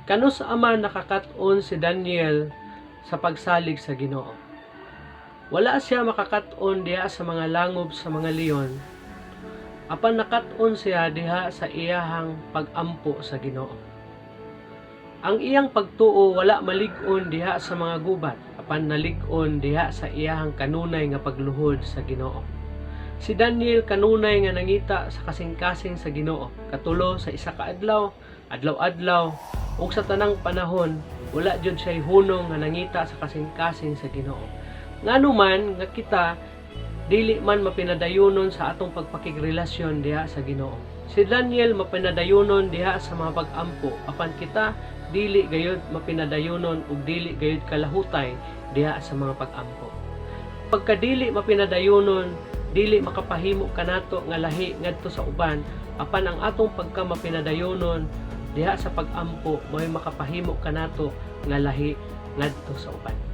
Kanus-a man nakakat-on si Daniel sa pagsalig sa Ginoo? Wala siya makakat-on diha sa mga langob sa mga leon, apan nakat-on siya diha sa iyahang pagampo sa Ginoo. Ang iyang pagtuo wala malig-on diha sa mga gubat, apan nalig-on diha sa iyahang kanunay nga pagluhod sa Ginoo. Si Daniel kanunay nga nangita sa kasing-kasing sa Ginoo, katulo sa isa ka adlaw, adlaw-adlaw, ug sa tanang panahon, wala jud siya hunong nga nangita sa kasing-kasing sa Ginoo. Ngano man nga kita dili man mapinadayunon sa atong pagpakigrelasyon diha sa Ginoo? Si Daniel mapinadayunon diha sa mga pag-ampo, apan kita dili gayud mapinadayunon ug dili gayud kalahutay diha sa mga pag-ampo. Pagkadili mapinadayunon, dili makapahimo kanato nga lahi ngadto sa uban, apan ang atong pagka mapinadayunon diha sa pag-ampo mo'y makapahimo kanato nga lahi ngadto sa uban.